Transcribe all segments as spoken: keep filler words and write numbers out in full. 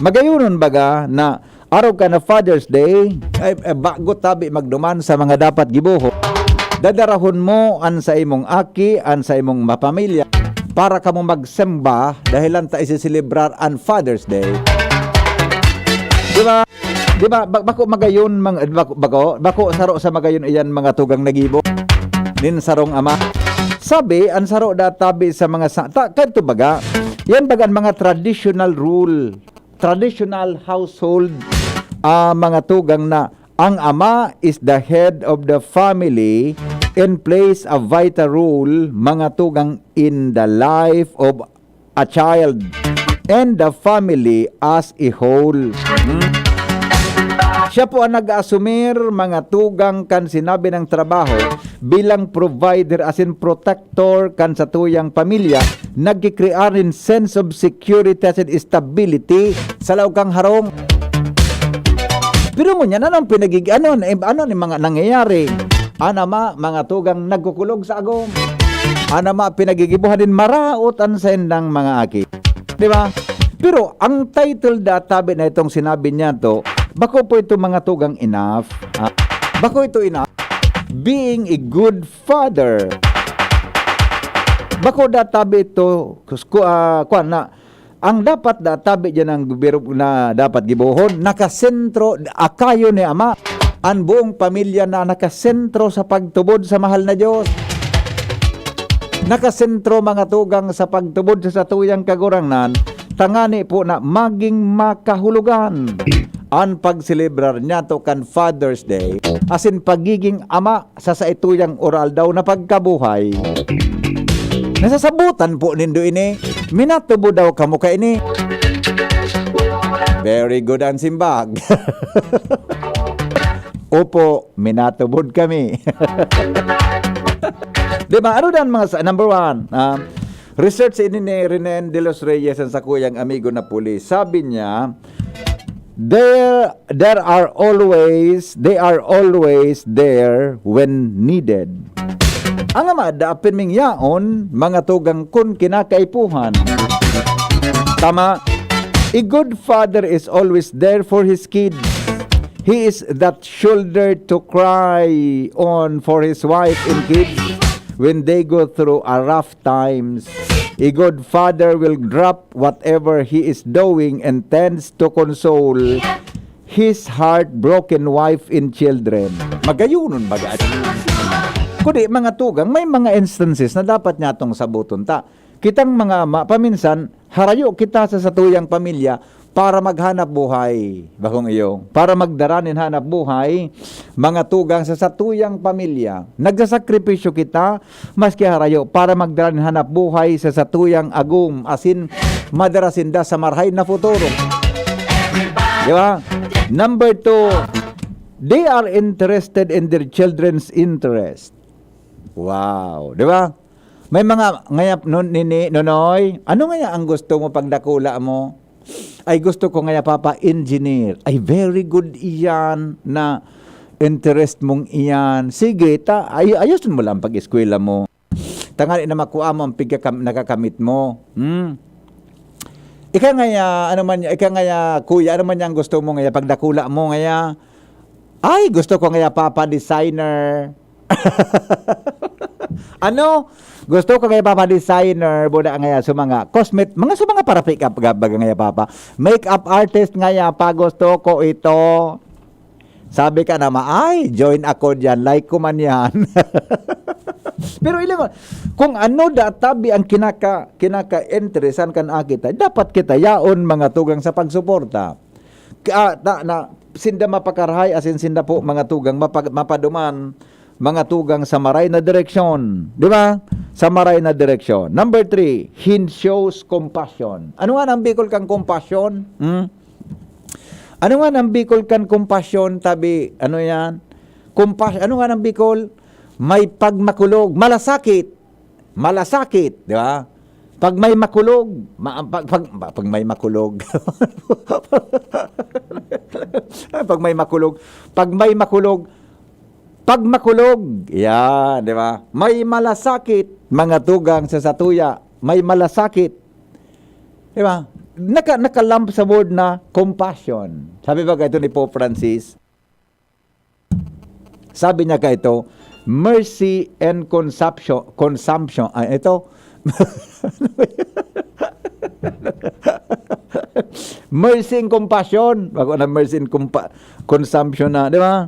Magayonon baga na arog kan Father's Day, ay, ay, bago tabi magduman sa mga dapat gibohon, dadarahon mo an sa imong aki, an sa imong mapamilya, para kamo magsimba dahil lang ta isiselebrar an Father's Day. Di ba? Di ba? Ba-, bako magayon, mga, bako, bako, bako saro sa magayon iyan, mga tugang nagibo nin sarong ama. Sabi, ang saro databi sa mga sa-, ta-, kadto baga, yan baga ang mga traditional rule, traditional household, ah, mga tugang na ang ama is the head of the family and plays a vital role, mga tugang, in the life of a child and the family as a whole. Hmm? Siya po ang nag-aasumir, mga tugang, kan sinabi ng trabaho bilang provider asin protector kan satuyang pamilya, nagkikrear nin sense of security asin stability sa laog kang harong. Pero ngunyan, ano ang pinagig-, ano, ano ni mga nangyayari? An ama, mga tugang, nagkukulog sa agom. An ama, pinagigibuhan nin maraot an saindang mga aki. Di ba? Pero ang title databi na itong sinabi niya to, bako po ito, mga tugang, enough. Ah, bako ito enough. Being a good father. Bako databi ito, kus-, ku-, ah, kuwan na, ang dapat databi diyan ang gobyerno na dapat gibohon, nakasentro, akayo ni ama, ang buong pamilya na nakasentro sa pagtubod sa mahal na Diyos. Nakasentro, mga tugang, sa pagtubod sa satuyang Kagurangnan, tangani po na maging makahulugan an pagselebrar niyato kan Father's Day, asin pagiging ama sa saituyang oral daw na pagkabuhay. Nasasabutan po nindo ini? Minatubo daw kamo kaini? Very good ang simbag. Opo, minatubod kami. Di ba? Ano dan mga sa-, number one, ah, research ini ni Renen de los Reyes, ang sakuyang amigo na pulis. Sabi niya, there, there are always, they are always there when needed. Ang ama, daapin ming yaon, mga tugang, kun kinakaipuhan. Tama, a good father is always there for his kids. He is that shoulder to cry on for his wife and kids when they go through a rough times. A good father will drop whatever he is doing and tends to console his heartbroken wife and children. Magayonon baga. Kundi, mga tugang, may mga instances na dapat niyatong sabuton ta. Kitang mga ama, paminsan, harayo kita sa satuyang pamilya para maghanap buhay, bakong iyo, para magdara nin hanap buhay, mga tugang, sa satuyang pamilya. Nagsasakripisyo kita, maski harayo, para magdara nin hanap buhay sa satuyang agom, asin madara sinda sa marahay na futuro. Di ba? Number two, they are interested in their children's interest. Wow, di ba? May mga ngayap nun, nini, nonoy, ano ngaya ang gusto mo pagdakula mo? Ay, gusto ko ngaya, Papa, engineer. Ay, very good iyan na interest mong iyan. Sige, ta, ay, ayusin mo lang pag-eskwela mo. Tangali na makua mo ang pigkakam-, nakakamit mo. Hmm? Ika ngaya, ano man, ika ngaya, kuya, ano man yang gusto mo ngaya, pagdakula mo ngaya? Ay, gusto ko ngaya, Papa, designer. Ano? Gusto ko ngaya, Papa, designer, buda ngaya, sa mga cosmet-, mga, sa mga para pick up, ga-, baga ngaya, Papa. Makeup artist ngaya, pa, gusto ko ito. Sabi ka naman, "Ay, join ako diyan, like ko man yan." Pero ilang, kung ano databi ang kinaka-, kinaka-interesan kan aki ta, dapat kita yaon, mga tugang, sa pagsuporta. Ka-, ta-, na, sinda mapakarahay, asin sinda po, mga tugang, mapag-, mapaduman, mga tugang, sa maray na direksyon. Di ba? Sa maray na direksyon. Number three, he shows compassion. Ano nga ang Bicol kang compassion? Hmm? Ano nga ang Bicol kan compassion, tabi? Ano yan? Compas-, ano nga ang Bicol? May pagmakulog, malasakit. Malasakit, di ba? Pag may makulog, ma-, pag, pag, pag may makulog. Pag may makulog, pag may makulog, pag makulog, yan, di ba? May malasakit, mga tugang sa satuya, may malasakit. Di ba? naka, naka-lump sa word na compassion. Sabi ba kaito ni Pope Francis? Sabi niya kaito, "Mercy and consumption," consumption, ah, ito. Mercy and compassion. Bago na mercy and compa-, consumption na, di ba?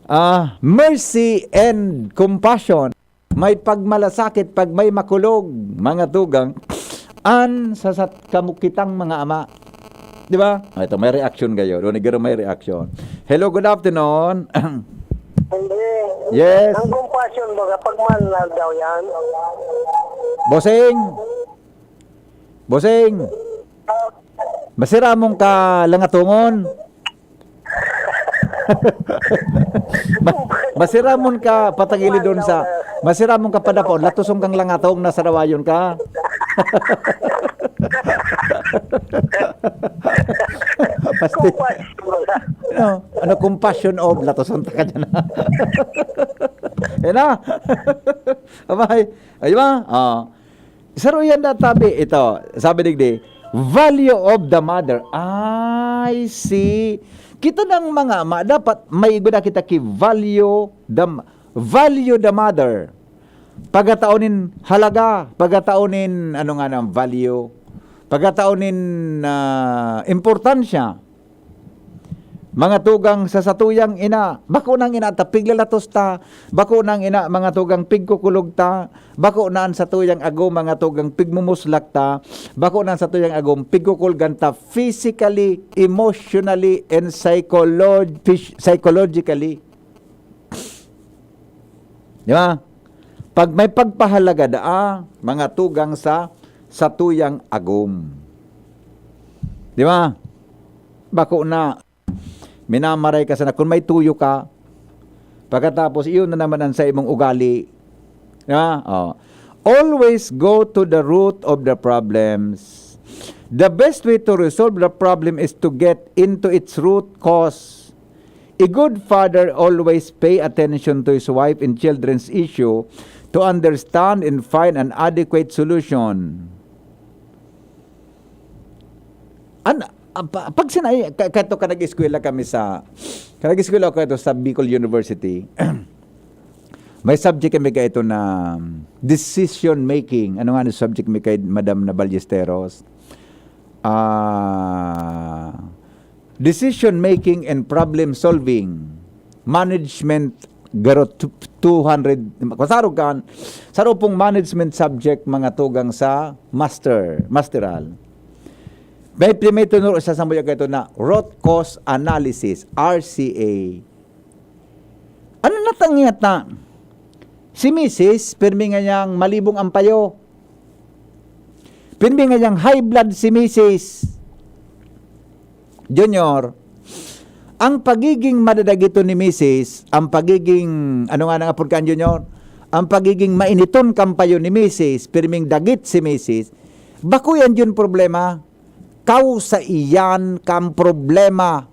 Ah, mercy and compassion. May pagmalasakit pag may makulog, mga tugang, an sa sat-, kamukitang mga ama. Di ba? Ah, ito, may reaction kayo. Doon, garo may reaction. Hello, good afternoon. Hindi. Yes. Ang compassion, baga, pagmahal na daw yan. Bossing! Bossing! Masiramon ka langatongon. Ma-, masiramon ka patagilidon sa, masiramon ka padapaon, latoson kang langatong, nasarawayon ka. Pasti. Compassion, baga. No, ano, compassion of, latoson ta ka dyan. Yan na. Abay, ay ba? Ah. Saro yan na tabi. Ito, sabi digdi, value of the mother. I see. Kita ng mga ama, dapat may igo na kita ki value the, value the mother. Pagkataon nin halaga, pagkataon nin, ano nga ng value, pagkataon nin, ah, importansya. Mga tugang sa satuyang ina, bako nang ina ta piglalatos ta, bako nang ina, mga tugang, pigkukulog ta, bako na an satuyang agom, mga tugang, pigmumuslak ta, bako na an satuyang agom, pigkukulgan ta physically, emotionally, and psycholog-, phys-, psychologically. Di ba? Pag may pagpahalaga daa, mga tugang sa satuyang agom. Di ba? Bako na, minamaray ka sana. Kung may tuyo ka, pagkatapos, iyon na naman ang sa imong ugali. Di ba? Oh. Always go to the root of the problems. The best way to resolve the problem is to get into its root cause. A good father always pay attention to his wife and children's issue to understand and find an adequate solution. An, ah, pa, pag sinay, ka, kato ka nag-eskwela kami sa, ka nag-eskwela ako kato sa Bicol University, may subject kami kaito na decision making. Ano nga ang subject mi kay Madam na Ballesteros? Ah, decision making and problem solving, management, garo tu-, two hundred, kung saro kan, saro pong management subject, mga tugang sa master, masteral. May primeto nuro sa sambuya kaito na root cause analysis, R C A. Ano na tangyat na? Si misis, pirmi nga niyang malibong ang payo. Pirmi nga niyang high blood si misis. Junior, ang pagiging madadagiton ni misis, ang pagiging, ano nga nang apod kan, Junior? Ang pagiging mainiton kan payo ni misis, pirming dagit si misis, bako yan yun problema. Kausa iyan kan problema.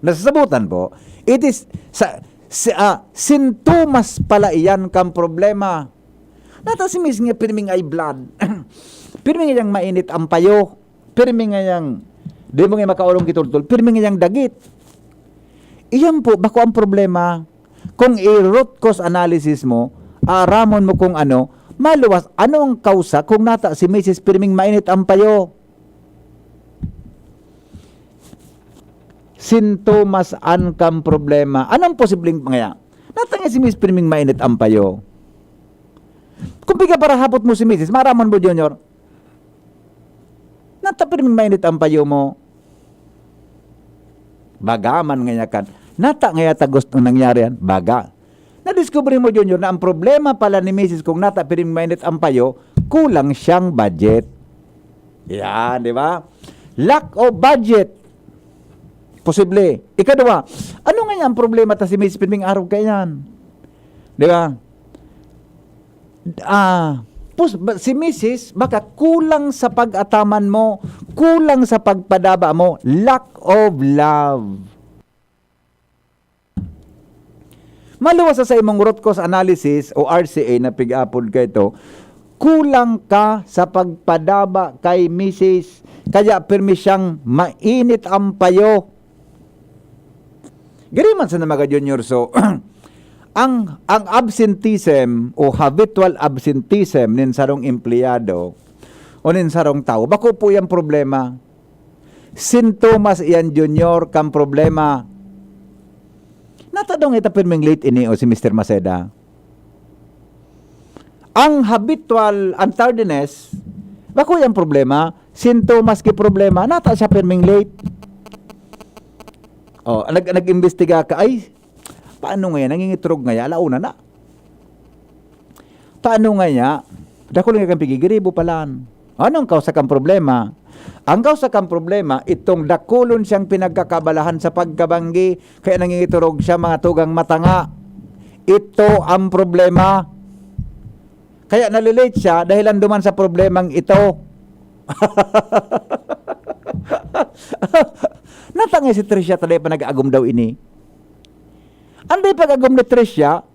Nasasabutan po, it is, sa, si, ah, sintomas pala iyan kan problema. Nata si misis nga pirmi nga high blood. Pirmi nga yang mainit ang payo. Pirmi nga yang, di mo nga makaurong kitultol. Pirmi nga yang dagit. Iyan po, bako ang problema. Kung i-root cause analysis mo, aaramon mo kung ano, maluwas, ano ang kausa kung nata si misis pirming mainit ang payo? Sintomas an kan problema. Anong posibleng pangaya? Nata nga si misis pirming mainit ang payo. Kung piga para hapot mo si misis, maaraman mo, Junior, nata pirming mainit ang payo mo. Baga man ngaya kan. Nata ngaya ta gusto nangyari yan? Baga. Nadiskubre mo, Junior, na ang problema pala ni misis kung nata pirming mainit ang payo, kulang siyang budget. Yan, di ba? Lack of budget. Posible. Ikadua, ano nga yan ang problema ta si misis pirming arog kaiyan? Di ba? Ah, pus-, ba, si misis, baka kulang sa pag-ataman mo, kulang sa pagpadaba mo, lack of love. Maluwas sa, sa imong root cause analysis o R C A na pig-apod kaito, kulang ka sa pagpadaba kay misis, kaya pirmi siyang mainit ang payo. Gari man sa mga junior, so, ang, ang absenteeism o habitual absenteeism nin sarong empleyado o nin sarong tawo, bako po yang problema. Sintomas iyan, junior, kan problema. Natadong ita pirming late ini o si Mister Maceda. Ang habitual, ang tardiness, bako yang problema, sintomas ki problema, nata siya pirming late. Oh, nag-, nag-imbestiga ka, ay, paano nga yan? Nangingitrog nga yan, alauna na. Paano nga yan? Dakul nga kang pigigiribo palan. Anong kausa kang problema? Ang kausa kang problema, itong dakulon siyang pinagkakabalahan sa pagkabanggi, kaya nangingiturog siya, mga tugang matanga. Ito ang problema. Kaya nalilate siya dahil lang duman sa problemang ito. Natangay si Tricia, taday pa nag-aagom daw ini. Anday pag-agom ni Tricia,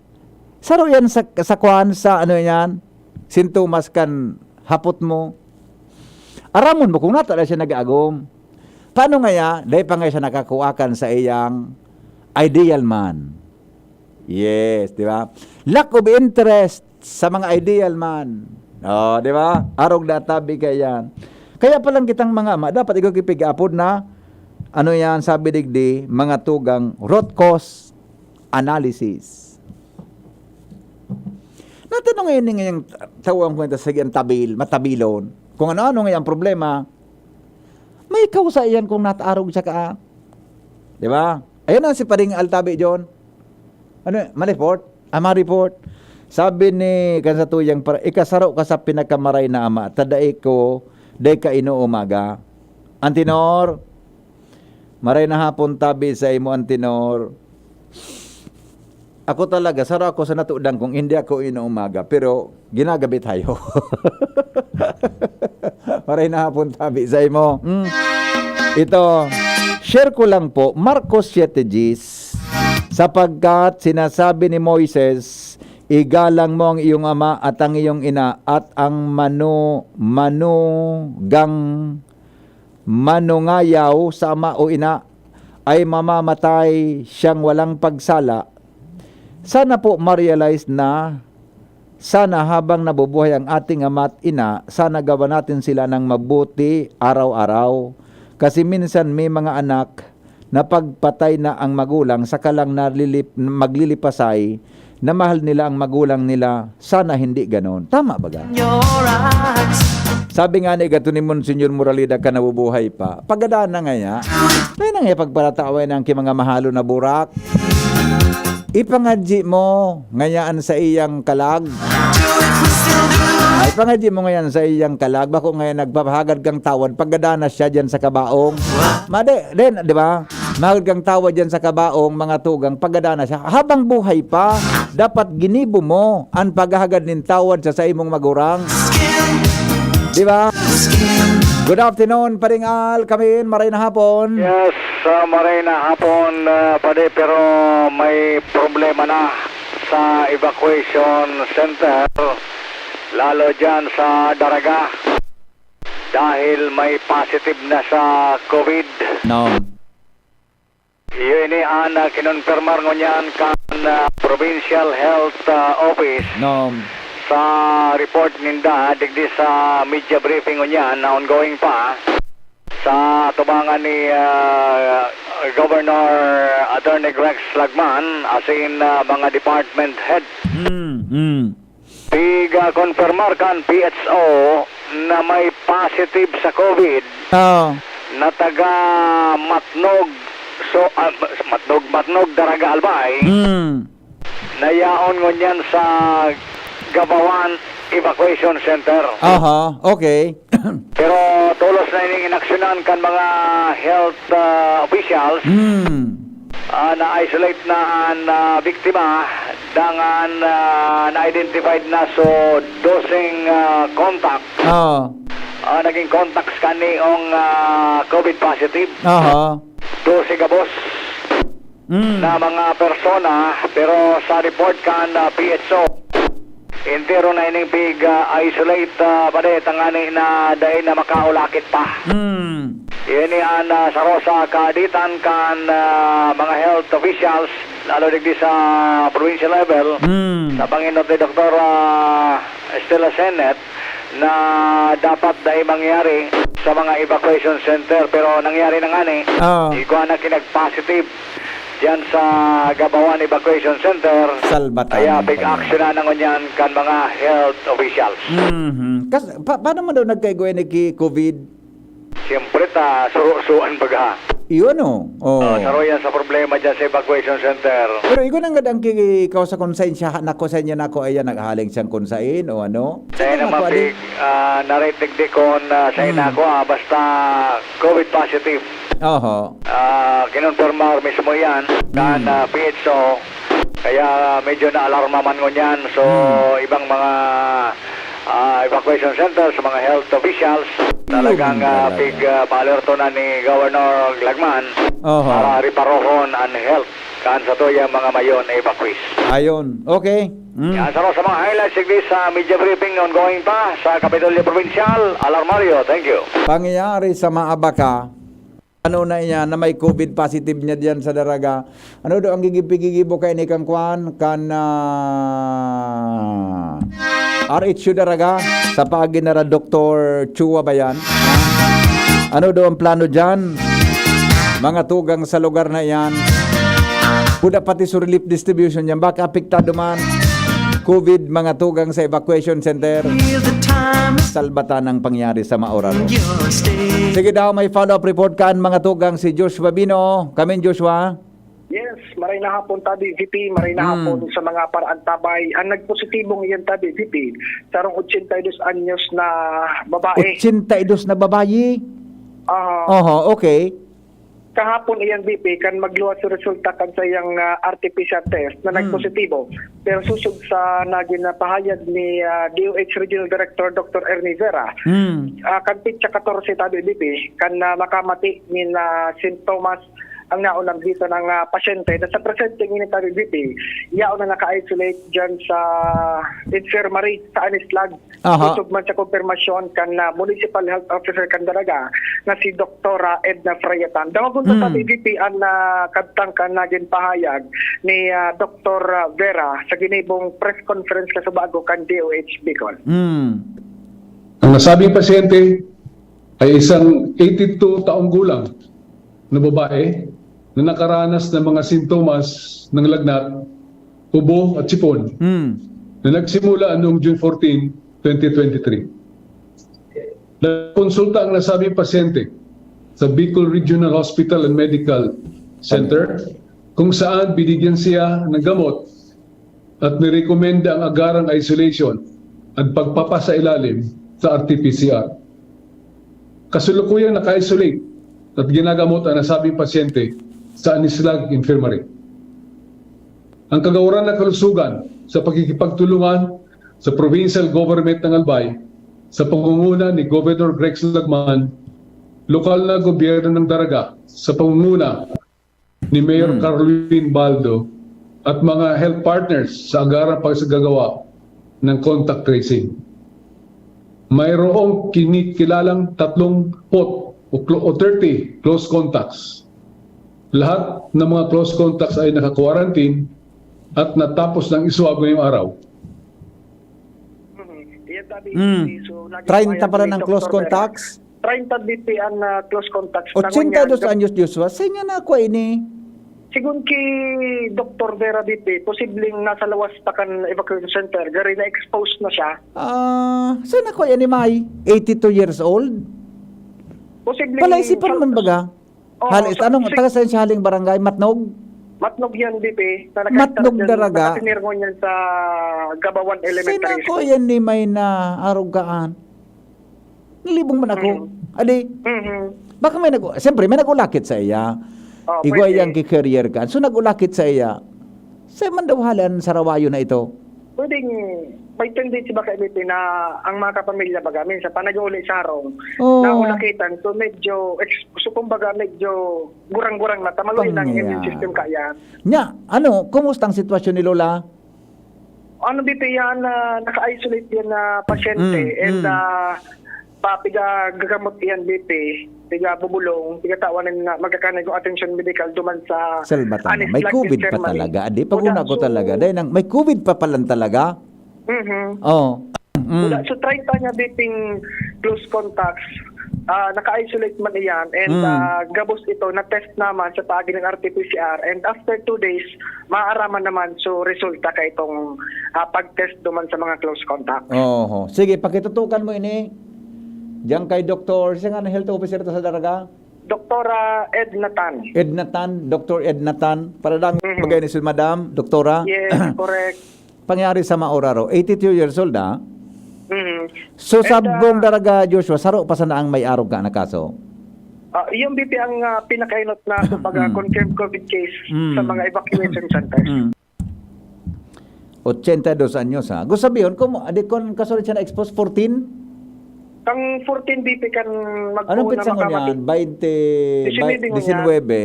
saro yan sa, sa kwan, sa ano yan, sintomas kan hapot mo. Aramon mo kung nata na siya nag-aagom. Paano nga ya? Dahil pa nga siya nakakuakan sa iyang ideal man. Yes, di ba? Lack of interest sa mga ideal man. Oh, di ba? Arog na tabi kaya yan. Kaya palang kitang mga ama, dapat ikaw kipig-apod na, ano yan, sabi digdi, mga tugang root cause analysis. Natanong ngayon ni ngayong tawang kwenta sa tabil, matabilon. Kung ano-ano ngayang problema, may kausa iyan kung nataarog siya ka. Di ba? Ayan na si Paring Altabi, John. Ano, ma-report? Ah, ma-report. Sabi ni, kan sa tuyang para, "Ikasaro ka sa pinakamaray na ama, ta dai ko, dai ka inuumaga." Antinor, maray na hapon tabi sa imo, Antinor. Ako talaga, saro ako sa natudan kung hindi ako inuumaga, pero ginagabi tayo. Maray na hapon tabi sa imo. Hmm. Ito, share ko lang po, Marcos siete diyes, "Sapagkat sinasabi ni Moises, 'Igalang mo ang iyong ama at ang iyong ina, at ang manu-, manugang manungayaw sa ama o ina ay mamamatay siyang walang pagsala.'" Sana po ma-realize na, sana habang nabubuhay ang ating ama at ina, sana gawan natin sila ng mabuti araw-araw. Kasi minsan may mga anak na pagpatay na ang magulang, saka lang nalilip-, maglilipasay na mahal nila ang magulang nila. Sana hindi ganon. Tama ba ga? Sabi nga ni gato ni Monsignor Moralida, ka nabubuhay pa, pagada na ngaya. Kaya na ngaya pagparataway na ang ki mga mahalo na burak. Ipangadji mo ngayaan sa iyang kalag. Ay, pangadji mo ngayon sa iyang kalag. Bako ngayon nagpapahagad kang tawad, pagada na siya dyan sa kabaong. Made, then, di ba? Mahagad kang tawad dyan sa kabaong, mga tugang, pagada na siya. Habang buhay pa, dapat ginibo mo an paghahagad nin tawad sa saimong magurang. Di ba? Good afternoon, Paring Al, kami, maray na hapon. Yes, ah, maray na hapon, ah, padi, pero may problema na sa evacuation center, lalo dyan sa Daraga, dahil may positive na sa COVID. No. Iyo ini an, ah, kinonfirmar ngunyan kan, ah, Provincial Health, ah, Office. No. Sa report ninda, digdi sa media briefing ngunyan na ongoing pa, sa atubangan ni, ah, Governor Attorney Rex Lagman, asin, ah, mga department head. Mm, mm. Piga-konfirmar kan P H O na may positive sa COVID Oo. na taga Matnog, so, ah, Matnog, Matnog, Daraga, Albay, Mm. na yaon ngunyan sa Gabawan Evacuation Center. Aha, okay. Pero tolos na ining inaksyonan kan mga health, ah, officials. Mm. Ah, na-isolate na an, ah, biktima, dangan, ah, na-identified na so doseng, ah, contact. Oo. Ah, naging contacts kaniong, ah, COVID positive. Aha. Dose gabos Mm. na mga persona, pero sa report kan, ah, P H O, Entero na ining pig, ah, isolate, ah, pare, tangani na dai na makaulakit pa. Hmm. Ini an, ah, saro sa kaaditan kan, ah, mga health officials, lalo digdi sa provincial level, Hmm. sa panginot ni Doktor, ah, Estela Senet, na dapat dai mangyari sa mga evacuation center, pero nangyari na ngani. Ah. Igwa na kinag-positive diyan sa Gabawan Evacuation Center. Salbatan Kaya ang pig-action na ngunyan kan mga health officials. Mhm. Kas-, pa-, paano man daw nagkaigwa ni ki-, covid? Siyempre, ta, suro-suan baga. Yun, oh. Oh. Ah, saro yan sa problema dyan sa evacuation center. Pero igo nang gadang ki-, ikaw sa konsensya, ha, nako, sa inyo nako, ayan, naghaling siyang konsain, o ano? Sa Sige, inyo nako, adi. Mapig, ah, naritig di kon, ah, sa Hmm. inako, ah, basta covid positive. Oho. Ah, kinonfirmar mismo yan kan, Hmm. ah, P H O. Kaya medyo naalarma man ngunyan. So, Hmm. ibang mga, ah, evacuation centers, mga health officials, Yun talagang, ah, talaga. pig, ah, paalerto na ni Governor Lagman Oho. para riparohon an health kan satuyang mga mayo na evacuees. Ayun. Okay. Mm. Yan, sa sa mga highlights, sige, sa media briefing ongoing pa sa Kapitolyo Provincial. Alarmario, thank you. Pangyayari sa Maabaca, ano na iyan, na may covid positive niya diyan sa Daraga. Ano daw ang gigib-, gigibo kaini kan kwan? Kan, ah, R H U Daraga, sa paagi na ra Doktor Chua ba yan? Ano daw ang plano diyan? Mga tugang sa lugar na iyan. Buda pati sa relief distribution niyan, baka apektado man. covid, mga tugang sa evacuation center. Salbatan ang pangyari sa Maoraro. Sige daw, may follow-up report kan mga tugang si Joshua Bino. Kamin, Joshua? Yes, maray na hapon, Tabi V P, maray na Hmm. hapon sa mga paraantabay. Ang nagpositibong iyan, Tabi V P, sarong ochenta y dos anyos na babae. Ochenta y dos na babayi? Ah. Oho, okay. Kahapon iyan, V P, kan magluwas sa resulta kan saiyang, ah, R T P C R test na Hmm. nagpositibo. Pero sosog sa nagin na pahayag ni, ah, D O H Regional Director Doktor Ernie Vera, Hmm. ah, kan petsa katorse, Tabi V P, kan, ah, makamati nin, ah, sintomas ang naunang dito ng, ah, pasyente na sa presente ng Tabi V P, yaon na naka-isolate dyan sa infirmary sa Anislag. Aha. Sosog man sa kumpirmasyon kan, ah, Municipal Health Officer kan Daraga na si Doktora Edna Frayatan. Dangogon sa Hmm. Tabi V P an, ah, kabtang kan nagin pahayag ni, ah, Doktor Vera sa ginibong press conference kasubago kan D O H Bicol. Hmm. Ang nasabing pasyente ay isang eighty-two taong gulang na babae na nakaranas ng mga sintomas ng lagnat, ubo at sipon Hmm. na nagsimula noong June fourteen, twenty twenty-three. Nagkonsulta ang nasabing pasyente sa Bicol Regional Hospital and Medical Center, kung saan binigyan siya ng gamot at nirekomenda ang agarang isolation at pagpapasailalim sa R T P C R. Kasalukuyang naka-isolate at ginagamot ang nasabing pasyente sa Anislag Infirmary. Ang kagawaran ng kalusugan sa pakikipagtulungan sa provincial government ng Albay sa pangunguna ni Governor Rex Lagman, lokal na gobyerno ng Daraga sa pangunguna ni Mayor Hmm. Carlin Baldo at mga health partners sa agarang pagsagagawa ng contact tracing. Mayroong kinikilalang tatlong put o clo-, o thirty close contacts. Lahat ng mga close contacts ay naka-quarantine at natapos ng iswab ngayong araw. Mhm. Yan, Tabi. Mm. So, naging Treinta pala ng close contacts? Treinta V P ang, ah, close contacts. Ochenta y dos anyos, Joshua. Saan niya nakuha ini? Sigon ki Doktor Vera V P, posibleng nasa lawas pa kan evacuation center, gari na-expose na siya. Ah, saan nakuha yan ni May? Eighty-two years old? Posibleng Palaisipan sa man baga? Oo, Hali-, sa, anong, si taga saan siya haling barangay? Matnog? Matnog yan, V P, na Matnog daraga? Nakatinirngon yan sa Gabawan Elementary School. Sino ko yan ni may naarugaan? Nalibong man ako. Mhm. Adi, Mhm. baka may nag-, siyempre, may nag-ulakit sa iya. Oh, Igwa pwede. Yang ki-carrier ka. So, nag-ulakit sa iya. Sa man daw halan sa rawayo na ito? Pwedeng may tendency ba kay V P na ang mga kapamilya baga, minsan pa nag-uuli sa harong, Oo. naulakitan, so medyo ex-, so kumbaga medyo gurang-gurang na, tamaluin ang immune Pangyayari. System kaya. Nya, ano, kumusta ang sitwasyon ni Lola? Ano, B P, yan, ah, naka-isolate yan na pasyente. Mm, And, mm. ah, pa, piga gagamot yan, B P. Piga bubulong, piga tawan na magkakanig ng attention medical duman sa Salbatan. May Anislac COVID pa Infirmary. talaga. Adi, pag Wala, una ko so talaga. Dahil nang, may COVID pa palan talaga. Mhm. Oh. Mm. Wala. So, treinta niya, B P, close contacts. Ah, naka-isolate man iyan. And, Mm. ah, gabos ito, na-test naman sa paagi ng R T P C R. And after two days, maaaraman naman. So, resulta ka itong, ah, pag-test duman sa mga close contact. Oho. Sige, pakitutukan mo ini. Diyan kay Doktor, siya nga na health officer to sa Daraga? Doktora Edna Tan. Edna Tan, Doktor Edna Tan. Para lang Mhm. bagay ni si Madam, Doktora. Yes, correct. Pangyari sa Mauraro, eighty-two years old, ah. Mhm. So, And, sa ah, buong Daraga, Joshua, saro pa sana ang may arog ka na kaso? Ah, yung B P ang, ah, pinakainot na, kumbaga, Mm. confirmed COVID case Mm. sa mga evacuation centers. Mm. Ochenta y dos anyos, ha? Gusto sabihin, kung, di, kung kasunod siya na-expose, fourteen? Kang fourteen, B P, kan magpuhon Anong na petsa ngunyan? makamatik. Baynte, Disinwebe bay-, ngunyan. disinwebe.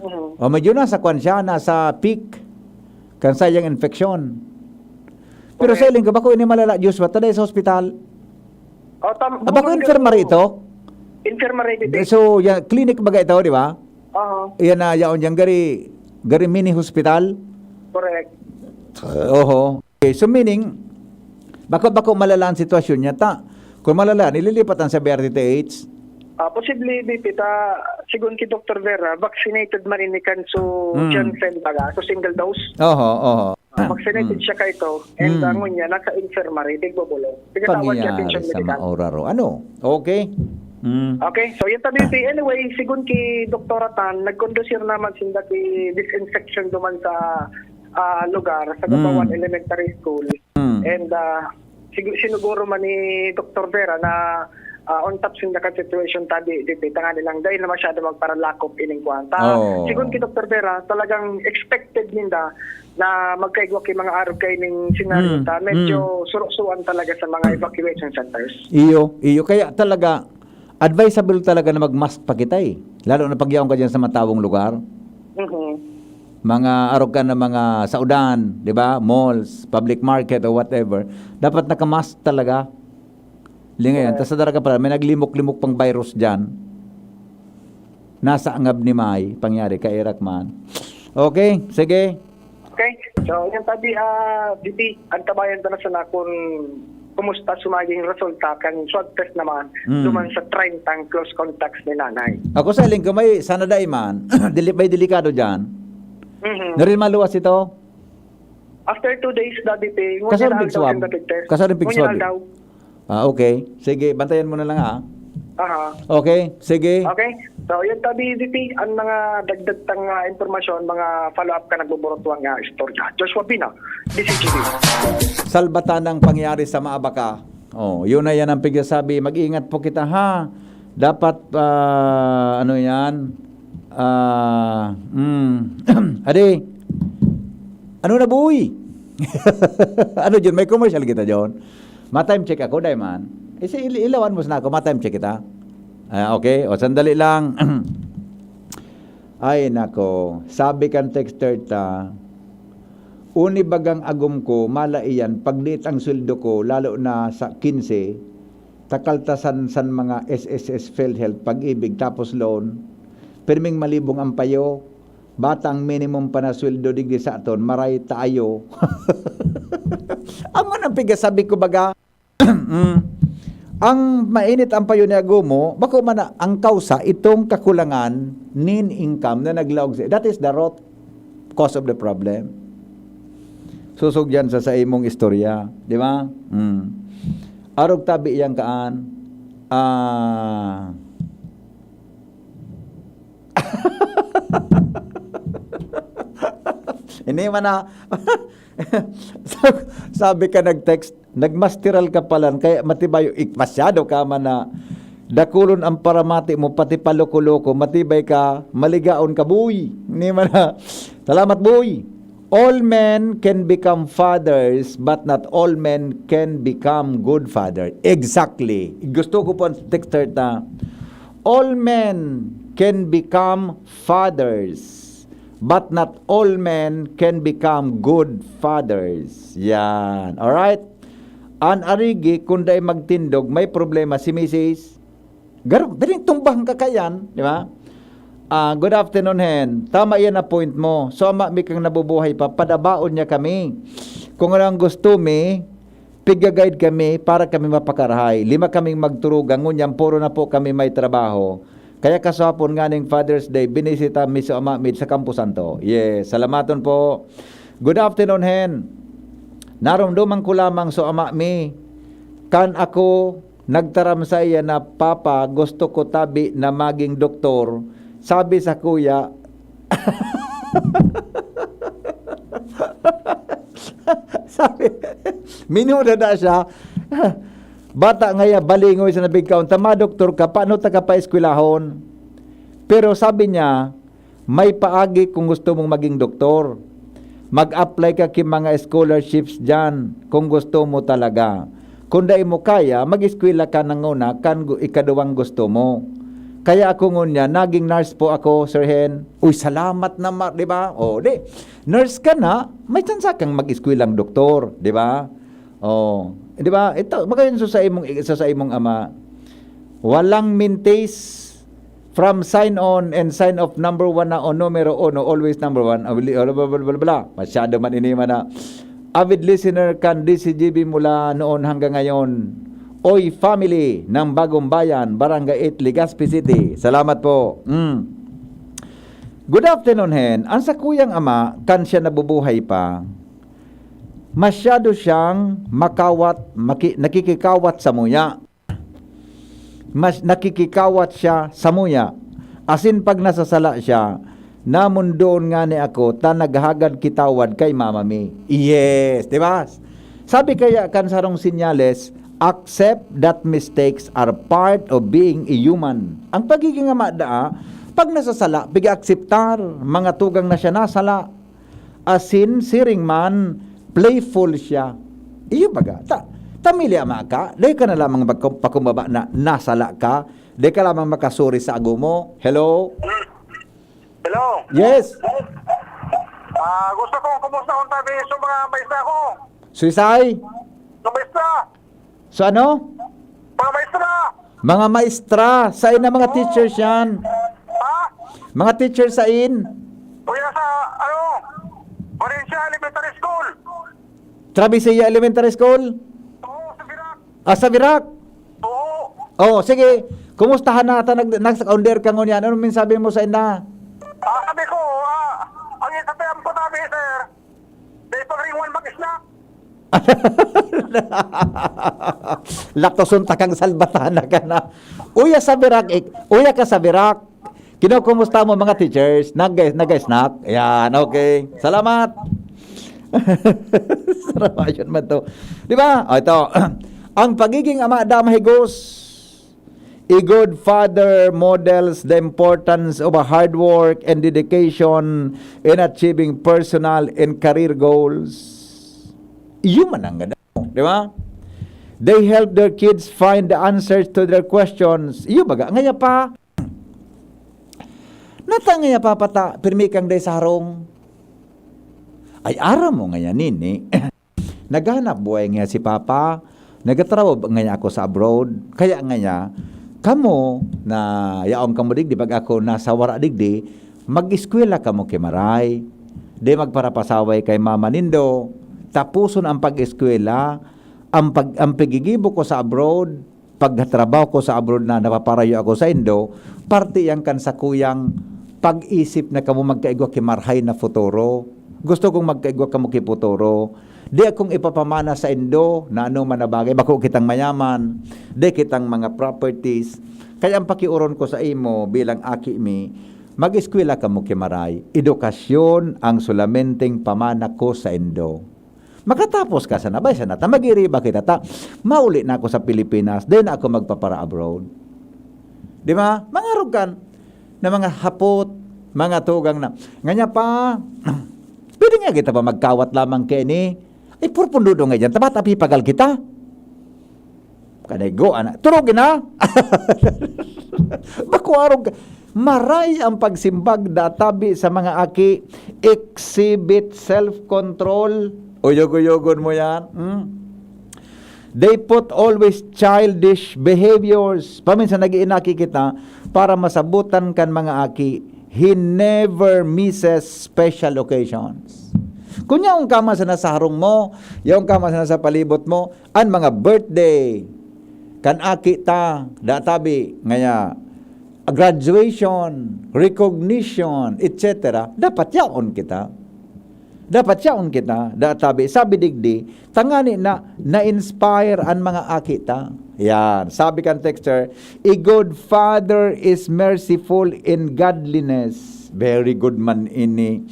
Mhm. O, medyo nasa kwan siya, nasa peak. Kan sayang infection. Pero Correct. sa iling ko, bako ini malala, Joshua, taday sa hospital. O, tam-, Ah, bako bumangga infirmary ko. ito? Infirmary, B P. So, ya, clinic baga ito, di ba? Oo. Iyan na yaon dyan, gari, gari mini hospital. Correct. Oho. Okay, so meaning, bako-bako malala ang sitwasyon niya, ta. Kung malala, nililipat ang sa B R T T H. Ah, posible, B P, ta, sigon ki Doktor Vera, vaccinated man ini kan so Hmm. Janssen baga, so single dose. Oho, oho. Ah, vaccinated Hmm. siya kaito, and Hmm. ang ngunyan, nasa infirmary, nagbubulong. Pinatawag siya attention Pangyayari sa medical. Mauraro. Ano? Okay. Hmm. Okay, so yun tabi, P. Anyway, sigon ki Doktora Tan, nagkondusir naman sinda ki disinfection duman sa, ah, lugar, sa Gabawan Hmm. Elementary School. Hmm. And, ah, sig-, sinuguro man ni Doktor Vera na, ah, on top sinda kan situation tabi, di, di, tangani lang, dahil na masyado magparalakop ining kwan. Ta, Oh. sigon ki Doktor Vera, talagang expected ninda na magkaigwa ki mga arog kaining senaryo Hmm. ta. Medyo Hmm. suruksuan talaga sa mga evacuation centers. Iyo, iyo. Kaya talaga, advisable talaga na mag-mask pa kita eh. Lalo na pag yaon ka dyan sa matawong lugar. Mhm. Mga arog ka na mga saudan, di ba? Malls, public market or whatever. Dapat naka-mask talaga. Lingayan. Correct. Tas sa Daraga pala, may naglimok-limok pang virus dyan. Nasa angab ni May, pangyari, kairak man. Okay, sige. Okay. So, yan tabi, ah, D P, antabayan ta na sana kung kumusta sa magiging resulta kan swab test naman Mm. duman sa treinta close contacts ni nanay. Ako sa iling ko, may sana dai man. Dili, may delikado dyan. Mhm. Narin maluwas ito? After two days, Daddy P, ngunyan Kasarang na aldaw swab. Yung Daddy P test. Kasarang Ngunyan swab. Aldaw. Ah, okay. Sige, bantayan mo na lang, ah. Aha. Okay, sige. Okay. So, yun tabi, D P, ang mga dagdag tang, ah, impormasyon, mga follow-up ka nagbuburutuan nga istorya. Joshua Pina, D C G B. Salbatan ang pangyayari sa Maabaka. Oh, yun na yan ang pigsasabi. Mag-ingat po kita, ha? Dapat, ah, ano yan? Ah, mm. Ade, ano na, boy? Ano, John? May commercial kita, John? Ma-time check ako, dai man. Eh, si il-, ilawan mo sana ako, ma-time check kita. Ah, okay. O, sandali lang. Ay, nako. Sabi kan texter ta, "Uni bagang agom ko, mala iyan, pagdiit ang sweldo ko, lalo na sa kinse, takaltasan san mga S S S, PhilHealth, Pag-ibig, tapos loan. Pirming malibong ang payo, bata ang minimum pa na sweldo digdi sa aton, maray tayo." Ang manang piga sabi ko baga, Mm. Ang mainit ang payo ni Agomo, bako man na ang kausa, itong kakulangan nin income na naglaog sa, that is the root cause of the problem. Susog yan sa, sa imong istorya, di ba? Mm. Arog tabi yang kaan, ah, ini man na, sabi ka nag-text, Nagmasteral ka palan, kaya matibay, ik-, masyado ka man na dakulon ang paramati mo, pati pa loko-loko, matibay ka, maligaon ka, boy. Ni man na. Salamat, boy. All men can become fathers, but not all men can become good father. Exactly. Gusto ko po ang texter ta. All men can become fathers, But not all men can become good fathers. Yan. Alright? An arigi, kung dai magtindog, may problema si misis. Garo, daling tumbang ka kayan, di ba? Ah, good afternoon, Hen. Tama yan na point mo. So, ama mi kang nabubuhay pa, padabaon niya kami. Kung ano ang gusto mi, piga-guide kami para kami mapakarahay. Lima kaming magturugang, ngunyan puro na po kami may trabaho. Kaya kaswapon nganing Father's Day, binisita mi so ama mi sa Campo Santo. Yes, salamaton po. Good afternoon, Hen. Naromdoman ko lamang so ama mi. Kan ako nagtaram saiya na, "Papa, gusto ko tabi na maging doktor." Sabi sa kuya, sabi, minudada siya. Bata ngaya, balingoy sa nabigkaon, "Ta madoktor ka, paano ta ka paeskwelahon?" Pero sabi niya, "May paagi kung gusto mong maging doktor. Mag-apply ka ki mga scholarships diyan kung gusto mo talaga. Kung dai mo kaya, mag-eskwela ka nanguna kan gu-, ikaduwang gusto mo." Kaya ako ngunyan, naging nurse po ako, Sir Hen. Uy, salamat na, Mar-, di ba? O, di, nurse ka na, may tsansa kang mag-eskwelang doktor, di ba? O, di ba? Ito, magayon sa, sa imong, sa, sa imong ama. Walang mintis from sign on and sign off number one na o numero uno, always number one. Ah, bla, bla, bla, bla, bla. Masyado man ini man na avid listener kan D C G B mula noon hanggang ngayon. Oy Family ng Bagong Bayan, Barangay eight, Legazpi City. Salamat po. Mm. Good afternoon, Hen. Ang sakuyang ama, kan siya nabubuhay pa, masyado siyang makawat, maki-, nakikikawat sa muya. Mas nakikikawat siya sa muya. Asin pag nasasala siya, namundoon ngani ako ta naghagad kitawad kay mama mi. Yes, di ba? Sabi kaya kan sarong senyales, "Accept that mistakes are part of being a human." Ang pagiging ama daa, pag nasasala, pig-akseptar, mga tugang na siya nasala. Asin siring man, playful siya. Iyo baga, ta, ta mili ama ka, dai ka na lamang magkum-, pakumbaba na nasala ka, dai ka lamang makasuri sa ago mo. Hello? Hello? Yes? Ah, gusto kong kumusta kung tabi sa mga maestra ko. Suisay? Sa maestra. So ano? Mga maestra! Mga maestra, sain na mga Oo. Teachers yan? Ha? Mga teachers sain? Kuya, sa, ano, Valencia Elementary School. Travicia Elementary School? Oo, sa Virac. Ah, sa Virac? Oo. Oh, sige. Kumustahan na ata nag-, nag-, under ka ngunyan? Ano minsabi mo sa inda? Ah, sabi ko, ah, ang isabihan ko, sabi, sir, dai pagringon mag-snack. Latoson ta kang salbatana ka na. Uya sa Virac, ik-, uya ka sa Virac. Kinukumusta mo mga teachers? Nag-, nag-snack? Ayan, okay. Salamat. Sarawayon man to. Di ba? O, ito. Ang pagiging ama da mahigos. A good father models the importance of a hard work and dedication in achieving personal and career goals. Iyo man ang ganda, di ba? They help their kids find the answers to their questions. Iyo baga, ngaya pa. Nata ngaya pa pata, pirmi kang day sa harong. Ay, aram mo ngaya nini. Naghanap buhay ngaya si Papa, nagtatrabaho ngaya ako sa abroad. Kaya ngaya, kamo na yaon kamo digdi, pag ako nasa wara digdi, mag-eskwela kamo ki Maray. Di magparapasaway kay mama nindo. Tapuson ang pag-eskwela, ang pag-, ang paggigibo ko sa abroad, pagtrabaho ko sa abroad na napaparayo ako saindo, parte yan kan sakuyang pag-isip na kamo magkaigwa ki marahay na futuro. Gusto kong magkaigwa kamo ki futuro. Di akong ipapamana saindo na anoman na bagay. Bako kitang mayaman, di kitang mga properties. Kaya ang pakiuron ko sa imo bilang aki mi, mag-eskwela kamo ki maray. Edukasyon ang solamenteng pamana ko saindo. Makatapos ka sana, bay, sana ta mag-iriba kita ta, mauli na ako sa Pilipinas, dai na ako magpapara-abroad. Di ba? Mangarog kan na mga hapot, mga tugang na. Nganya pa, pwede nga kita pa magkawat lamang kini. Ay, purpun dudo nga dyan, tapat apipagal kita. Kanigo, ana. Turog na. Bako arog ka. Maray ang pagsimbag da tabi sa mga aki, exhibit self-control. Uyog-uyogon mo yan. Hmm? They put always childish behaviors. Paminsan nag-iinaki kita para masabutan kan mga aki. He never misses special occasions. Kung yaon ka man sa nasa harong mo, yaon ka man sa nasa palibot mo, an mga birthday kan aki ta, databi, ngaya, graduation, recognition, et cetera, dapat yaon kita. Dapat yaon kita, databi. Sabi digdi, tangani na na-inspire an mga aki ta. Yan. Sabi kan texter, "A good father is merciful in godliness." Very good man ini.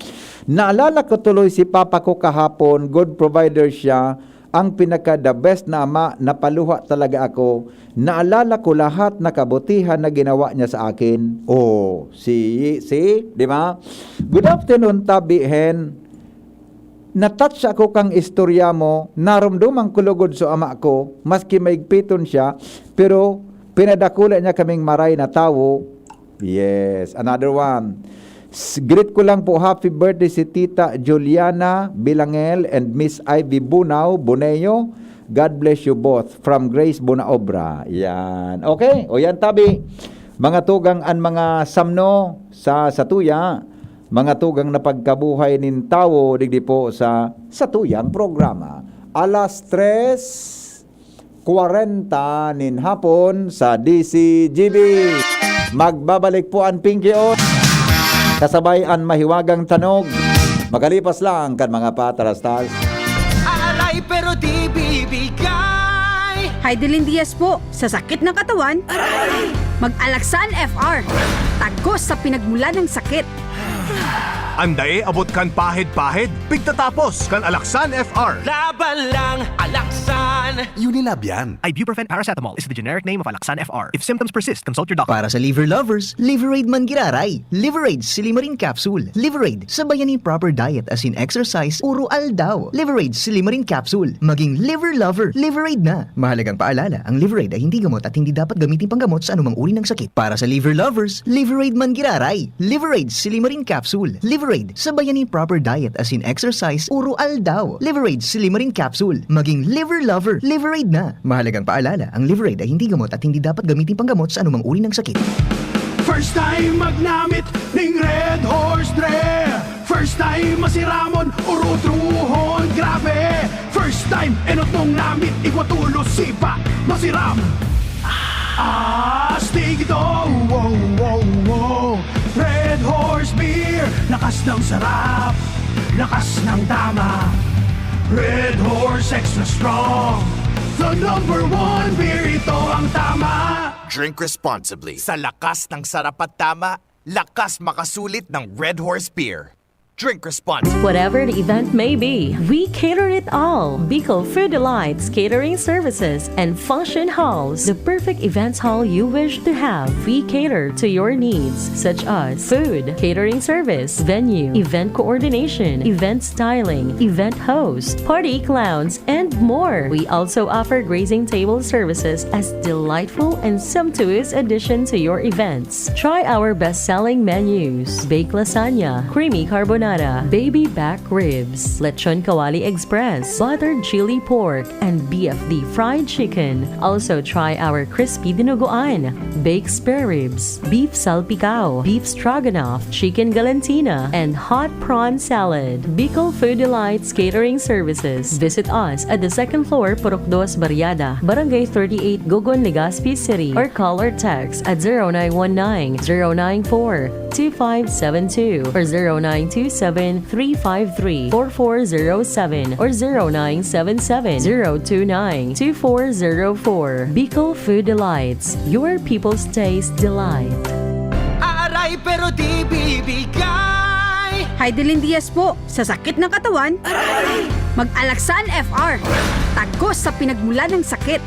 Naalala ko tuloy si papa ko kahapon, good provider siya, ang pinaka the best na ama, napaluha talaga ako. Naalala ko lahat na kabutihan na ginawa niya sa akin. Oh, si, si, di ba? Good afternoon, Tabi Hen. Na-touch ako kang istorya mo, naromdoman ko lugod so ama ko, maski maigpiton siya, pero pinadakula niya kaming maray na tawo. Yes, another one. S-, greet ko lang po, happy birthday si Tita Juliana Bilangel and Miss Ivy Bunao Boneo. God bless you both. From Grace Bunaobra. Yan. Okay, o yan tabi. Mga tugang an mga samno sa satuya, mga tugang na pagkabuhay nin tawo digdi po sa satuyang programa. Alas tres kwarenta nin hapon sa D C G B. Magbabalik po an Pinky O, kasabay an mahiwagang tanog. Makalipas lang kan mga patarastas. Aray, pero di bibigay. Heidelin Diaz po, sa sakit ng katawan, mag-Alaxan F R. Tagos sa pinagmula ng sakit. Andae abot kan pahid-pahid, pigtatapos kan Alaxan F R. Laban lang, Alaxan. Unilab yan. Ibuprofen paracetamol is the generic name of Alaxan F R. If symptoms persist, consult your doctor. Para sa liver lovers, Liveraid man giraray. Liveraid Silimarin Capsule. Liveraid, sabayan nin proper diet as in exercise, uro aldaw. Liveraid Silimarin Capsule. Maging liver lover, Liveraid na. Mahalagang paalala, ang Liveraid ay hindi gamot at hindi dapat gamitin panggamot sa anumang uri ng sakit. Para sa liver lovers, Liveraid man giraray. Liveraid Silimarin Capsule. Liveraid, sabayan nin proper diet as in exercise, uro aldaw. Liveraid Silimarin Capsule. Maging liver lover, Liveraid na. Mahalagang paalala, ang Liveraid ay hindi gamot at hindi dapat gamitin panggamot sa anumang uri ng sakit. First time magnamit ning Red Horse Dre. First time masiramon, urutrohon, grabe. First time, enot mong namit, igwa tulos, sipa, masiram. Astig ito, wow, wow, wow. Red Horse Beer, lakas ng sarap, lakas ng tama. Red Horse Extra Strong, the number one beer, ito ang tama. Drink responsibly. Sa lakas ng sarap at tama, lakas makasulit ng Red Horse Beer. Drink responsibly. Whatever the event may be, we cater it all. Bicol Food Delights Catering Services and Function Halls, the perfect events hall you wish to have. We cater to your needs, such as food, catering service, venue, event coordination, event styling, event host, party clowns, and more. We also offer grazing table services as delightful and sumptuous addition to your events. Try our best-selling menus: baked lasagna, creamy carbonara, baby back ribs, lechon kawali express, buttered chili pork, and B F D fried chicken. Also try our crispy dinuguan, baked spare ribs, beef salpicao, beef stroganoff, chicken galantina, and hot prawn salad. Bicol Food Delights Catering Services. Visit us at the second floor, Purok Dos Barriada, Barangay thirty-eight, Gogon, Legazpi City, or call or text at zero nine one nine, zero nine four, two five seven two or zero nine two seven, three five three, four four zero seven or zero nine seven seven, zero two nine, two four zero four. Bicol Food Delights, your people's taste delight. Aaray, pero di bibigay. Heidelin Diaz po, sa sakit ng katawan, mag-Alaxan F R. Tagos sa pinagmula ng sakit.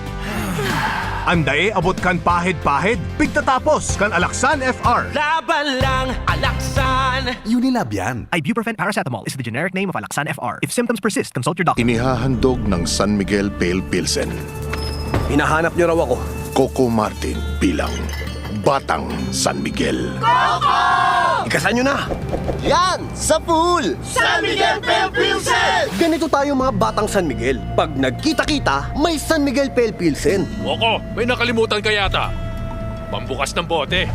Andae abot kan pahid-pahid, pigtatapos kan Alaxan F R. Laban lang, Alaxan! Unilab yan. Ibuprofen paracetamol is the generic name of Alaxan F R. If symptoms persist, consult your doctor. Inihahandog ng San Miguel Pale Pilsen. Hinahanap niyo raw ako. Coco Martin bilang Batang San Miguel. Ikasan nyo na! Yan! Sa pool! San Miguel Pale Pilsen! Ganito tayo, mga Batang San Miguel. Pag nagkita-kita, may San Miguel Pale Pilsen. Moko, may nakalimutan ka yata. Pambukas ng bote.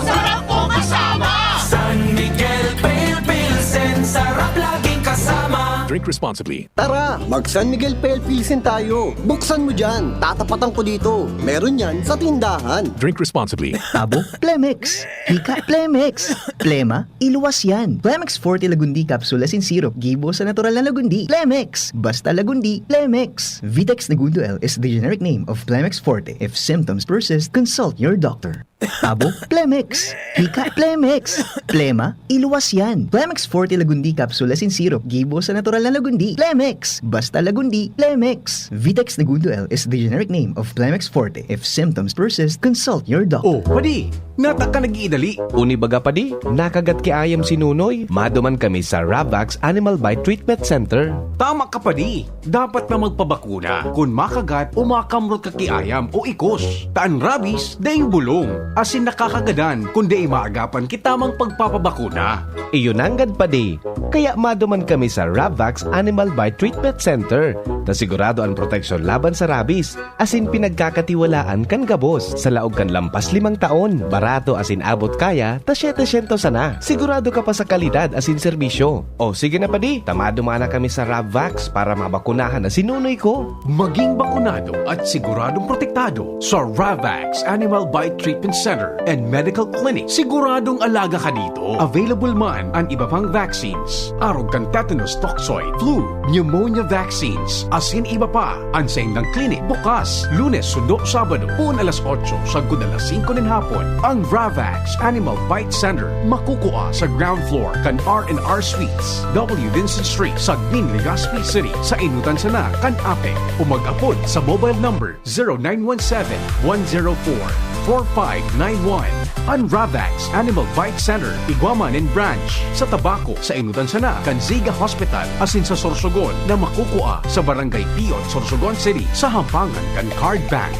Sarap ko kasama! San Miguel Pale Pilsen, sarap laging kasama. Drink responsibly. Tara, mag San Miguel Pale Pilsen tayo. Buksan mo dyan. Tatapatan ko dito. Meron yan sa tindahan. Drink responsibly. Tabo, Plemex. Hika, Plemex. Plema, iluwas yan. Plemex Forte Lagundi Capsule asin Syrup. Gibo sa natural na Lagundi. Plemex. Basta Lagundi, Plemex. Vitex Negundo L is the generic name of Plemex Forte. If symptoms persist, consult your doctor. Tabo, Plemex. Hika, Plemex. Plema, iluwas yan. Plemex Forte Lagundi Capsule asin Syrup. Gibo sa natural na Lagundi. Plemex. Basta Lagundi, Plemex. Vitex Negundo L is the generic name of Plemex Forte. If symptoms persist, consult your doctor. Oh, padi, nata ka nag-iidali. Uni baga, padi, nakagat ki ayam si Nunoy. Maduman kami sa Ravax Animal Bite Treatment Center. Tama ka, padi. Dapat na magpabakuna kun makagat o makamrot ka ki ayam o ikos. Ta an rabies daing bulong, asin nakakagadan kun dai maagapan ki tamang pagpapabakuna. Iyo nanggad, padi. Kaya maduman kami sa Ravax Animal Bite Treatment Center, ta sigurado an proteksyon laban sa rabies, asin pinagkakatiwalaan kan gabos. Sa laog kan lampas limang taon, barato asin abot kaya ta setecientos sana. Sigurado ka pa sa kalidad asin serbisyo. O sige na, padi, ta maduman na kami sa Ravax para mabakunahan na si Nunoy ko. Maging bakunado at siguradong protektado sa Ravax Animal Bite Treatment Center and Medical Clinic. Siguradong alaga ka dito. Available man an iba pang vaccines, arog kan tetanus toxoid, flu, pneumonia vaccines, asin iba pa. An saindang klinik bukas Lunes sundo Sabado, poon alas otso sagkod alas singko nin hapon. Ang Ravax Animal Bite Center makukua sa ground floor kan R and R Suites, W Vincent Street, Sagmin, Legazpi City, sa enotan sana kan APEC, o mag-apod sa mobile number zero nine one seven, one zero four, four five nine one. An Ravax Animal Bite Center igwa man nin branch sa Tabaco, sa enotan sana kan Ziga Hospital, asin sa Sorsogon na makukua sa Barangay Piot, Sorsogon City, sa hampangan kan Card Bank.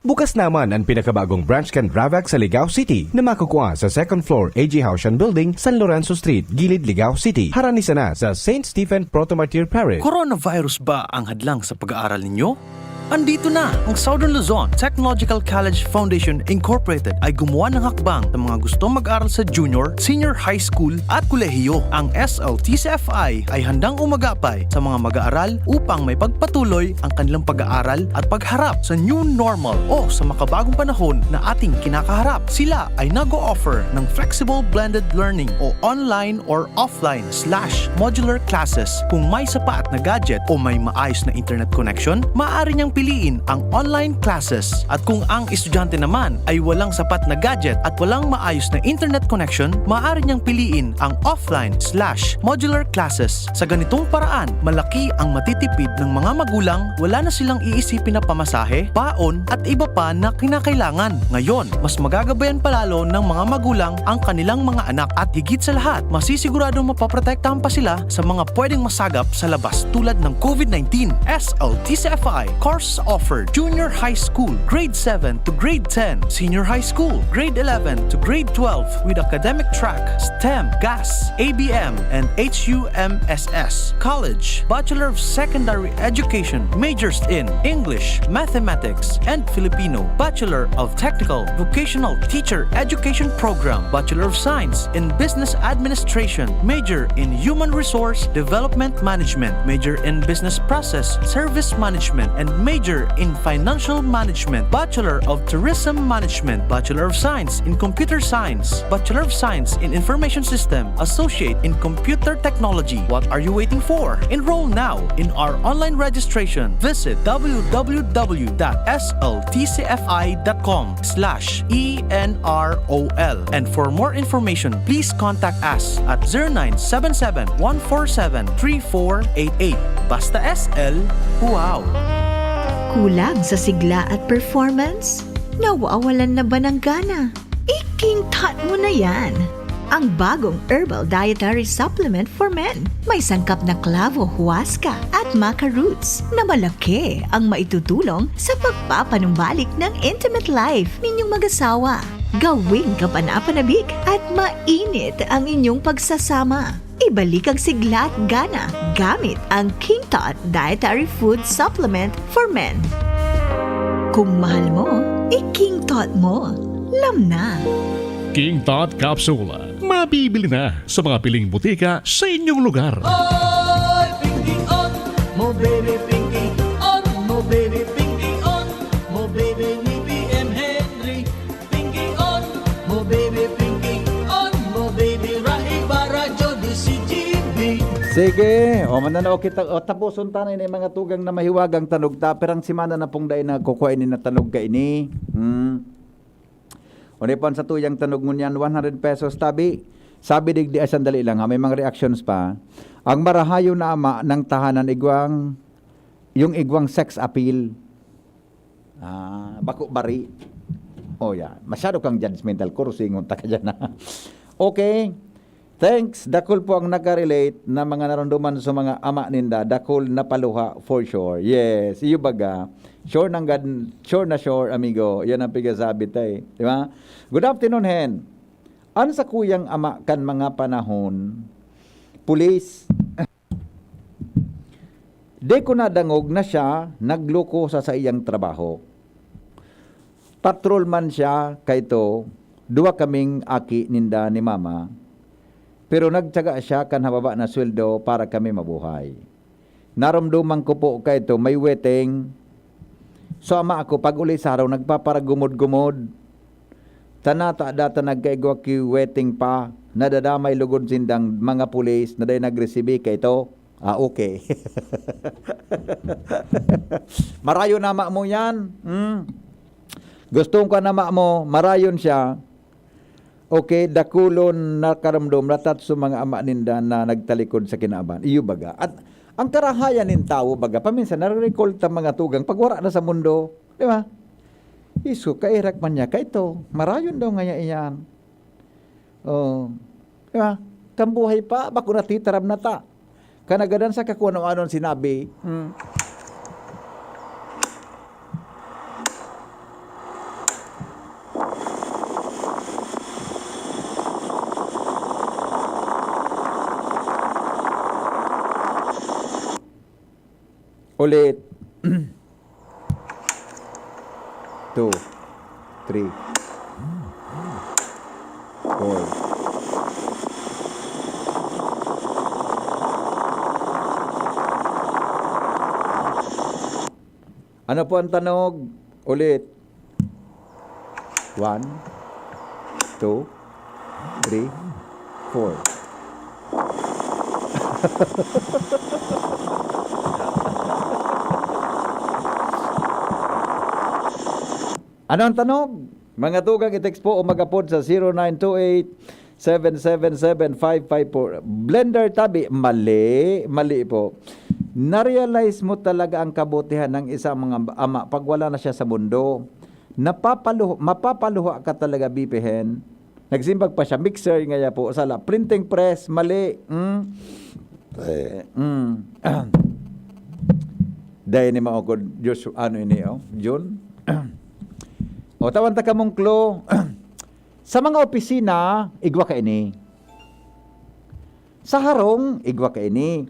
Bukas naman an pinakabagong branch kan Ravax sa Ligao City na makukua sa second floor A G Haushan Building, San Lorenzo Street, Gilid, Ligao City, harani sana sa Saint Stephen Proto-Martyr Parish. Coronavirus ba ang hadlang sa pag-aaral ninyo? Andito na! Ang Southern Luzon Technological College Foundation Incorporated ay gumawa ng hakbang sa mga gustong mag-aral sa junior, senior high school at kolehiyo. Ang S L T C F I ay handang umagapay sa mga mag-aaral upang maipagpatuloy ang kanilang pag-aaral at pagharap sa new normal o sa makabagong panahon na ating kinakaharap. Sila ay nag-o-offer ng flexible blended learning o online or offline slash modular classes. Kung may sapat na gadget o may maayos na internet connection, maaari niyang piliin ang online classes. At kung ang estudyante naman ay walang sapat na gadget at walang maayos na internet connection, maaari niyang piliin ang offline slash modular classes. Sa ganitong paraan, malaki ang matitipid ng mga magulang, wala na silang iisipin na pamasahe, baon, at iba pa na kinakailangan. Ngayon, mas magagabayan pa lalo ng mga magulang ang kanilang mga anak at higit sa lahat, masisiguradong mapoprotektahan pa sila sa mga pwedeng masagap sa labas tulad ng COVID nineteen. S L T C F I course offered: junior high school, grade seven to grade ten, senior high school, grade eleven to grade twelve, with academic track, STEM, GAS, A B M, and H U M S S. College, Bachelor of Secondary Education, majors in English, Mathematics, and Filipino, Bachelor of Technical Vocational Teacher Education Program, Bachelor of Science in Business Administration, major in Human Resource Development Management, major in Business Process Service Management, and major in Financial Management, Bachelor of Tourism Management, Bachelor of Science in Computer Science, Bachelor of Science in Information System, Associate in Computer Technology. What are you waiting for? Enroll now in our online registration. Visit w w w dot s l t c f i dot com slash e n r o l. And for more information, please contact us at zero nine seven seven, one four seven, three four eight eight. Basta S L, wow! Kulang sa sigla at performance? Nawawalan na ba ng gana? Ikintat mo na yan! Ang bagong herbal dietary supplement for men. May sangkap na clavo, huasca at maca roots na malaki ang maitutulong sa pagpapanumbalik ng intimate life ninyong mag-asawa. Gawing kapanapanabik at mainit ang inyong pagsasama. Ibalik ang sigla at gana gamit ang King Tot Dietary Food Supplement for Men. Kung mahal mo, i-King Tot mo. Lam na! King Tot Capsule. Mabibili na sa mga piling botika sa inyong lugar. Oy, Pinky On mo, baby, Pinky On mo, baby, Pinky On mo, baby, ni B M Henry. Pinky On mo, baby, Pinky On mo, baby, Rahi Barajo, D C G B. Sige, o, mananaw kita. O, taposon ta na ini mga tugang na mahiwagang tanog ta. Pirang semana na pong dai nagkukua ini na tanog kaini. Hmm. Ulipan sa tuyang tanog ngunyan, one hundred pesos tabi. Sabi digdi, ay, sandali lang ha, may mga reactions pa. Ang marahayon na ama ng tahanan igwang, yung igwang sex appeal. Ah, bako bari. Oh, yeah. Masyado kang judgmental, kursingon ta ka dyan, ha? Okay. Thanks. Dakul po ang nakarelate na mga naramdaman sa mga ama ninda. Dakul na paluha, for sure. Yes. Iyo baga. Sure nang gad-, sure na sure, amigo. Yan ang pigasabi ta eh. Di ba? Good afternoon, Hen. An sakuyang ama kan mga panahon, pulis. Di ko nadangog na siya nagloko sa saiyang trabaho. Patrol man siya kaito, duwa kaming aki ninda ni mama, pero nagtyaga siya kan hababa na sweldo para kami mabuhay. Naromdoman ko po kaito may weteng. So, ama ako, pag-uli sa araw, nagpaparagumod-gumod. Tanata data nagkaigwa ki weteng pa, nadadamay lugod sindang mga pulis na dai nagresibi kaito. Ah, okay. Marayon na ama mo yan. Hmm. Gusto ko na ama mo, marayon siya. Okay, dakulon na karomdom, latat sa mga ama ninda na nagtalikod sa kinaban. Iyo baga. At ang karahayan nin tawo, baga, paminsan, nare-recall ta mga tugang, pag wara na sa mundo. Di ba? Iso, kairak man niya, kaito, marayon daw ngaya iyan. Oh. Di ba? Kan buhay pa, bako natitaram na ta. Kanagadan sa kakuan-anon sinabi. Hmm. Ulit. Two, three, four. Ano po ang tanog? Ulit. One, two, three, four. Ano ang tanog? Mga tugang, i-text po o mag-apod sa zero nine two eight, seven seven seven, five five four. Blender tabi, mali, mali po. Na-realize mo talaga ang kabutihan ng isang mga ama pag wala na siya sa mundo. Napapaluh-, mapapaluha ka talaga, B P Hen. Nagsimbag pa siya, mixer, ngaya po, sala, printing press, mali. Mm. Eh, mm. Dahil ni Maokod, Joshua, ano ini, oh? June? O, tawan ta kamong clue. Sa mga opisina, igwa kaini. Sa harong, igwa kaini.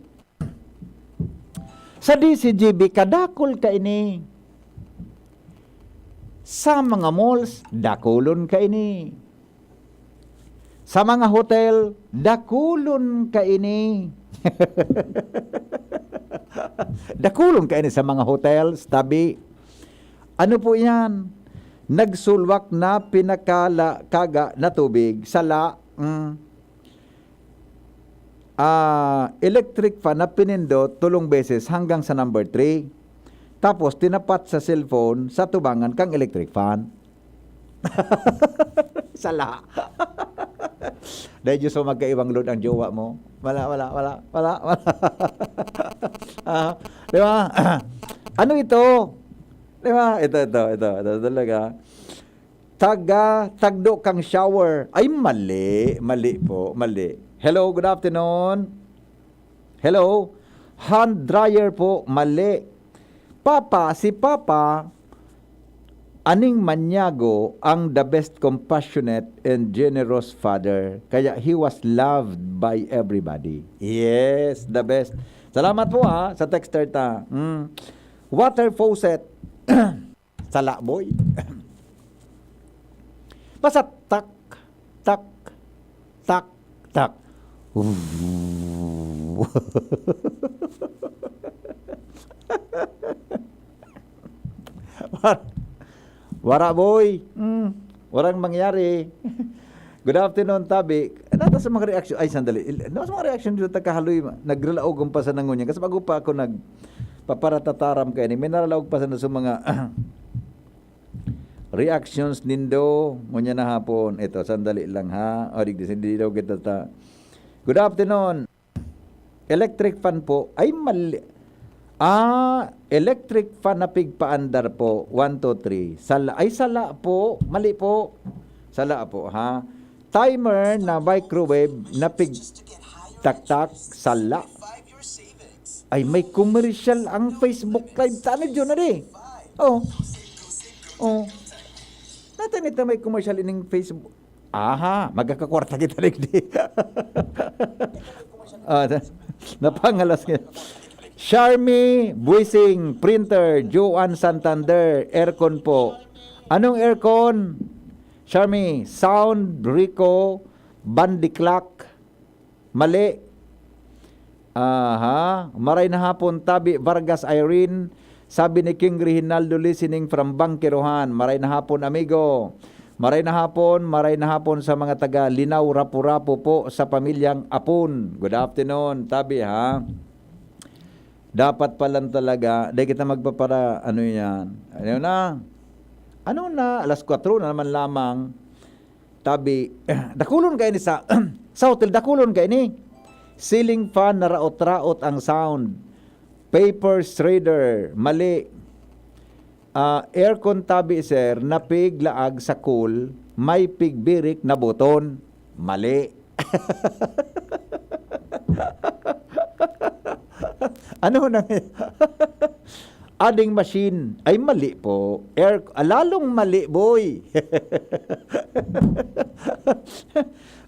Sa D C G B, kadakol kaini. Sa mga malls, dakulon kaini. Sa mga hotel, dakulon kaini. Dakulon kaini sa mga hotels, tabi. Ano po yan? Nagsulwak na pinakala-, kaga na tubig, sala. Mm. Ah, electric fan na pinindot tolong beses hanggang sa number three. Tapos tinapat sa cellphone sa tubangan kang electric fan. Sala. Dahil Diyos mo, magkaiwang load ang jowa mo. Wala, wala, wala, wala, wala. Ah, di ba? Ano ito? Di ba? Ito, ito, ito, ito talaga. Taga tagdo kang shower. Ay, mali. Mali po. Mali. Hello, good afternoon. Hello. Hand dryer po. Mali. Papa, si Papa, aning manyago ang the best compassionate and generous father. Kaya he was loved by everybody. Yes, the best. Salamat po ha, sa texter ta. Mm. Water faucet. Sala, boy. Basta tak, tak, tak, tak. War-, wara, boy. Mm, warang mangyari. Good afternoon, Tabi. Nata sa mga reaction. Ay, sandali. Il-, ano sa mga reaction dito, takahaloy, nagralaog ang pasanangon niya. Kasi bago pa ako nagpaparatataram kayo, may naralaog pa sana sa mga reactions nindo. Ngunyan na hapon. Ito, sandali lang ha. O, digdi, hindi daw kita ta. Good afternoon. Electric fan po. Ay, mali. Ah, electric fan na pigpaandar po. One, two, three. Sala. Ay, sala po. Mali po. Sala po, ha? Timer na microwave na pig taktak. Sala. Ay, may commercial ang Facebook Live. Tani dyan na di. Oh. Oh. Natin ito may commercial ining Facebook. Aha, magkakakwarta kita digdi. Ah, na-, napangalas nga. Charmy Buising, printer, Joan Santander, aircon po. Anong aircon? Charmy, Sound Rico, Bandiklak. Mali. Aha. Maray na hapon, Tabi Vargas Irene. Sabi ni King Reginaldo, listening from Bangkerohan. Maray na hapon, amigo. Maray na hapon, maray na hapon sa mga taga Linao, Rapu-Rapu po, sa pamilyang Apon. Good afternoon, Tabi, ha? Dapat pa lang talaga, di kita magpapara, ano yan? Ano na? Ano na? Alas kwatro na naman lamang. Tabi, dakulon kaini sa, sa hotel, dakulon kaini. Ceiling fan, naraot-raot ang sound. Paper shredder, mali. Ah, aircon tabi, sir, na piglaag sa cool, may pigbirik na buton. Mali. Ano na nga? Adding machine. Ay, mali po. Air, ah, lalong mali, boy.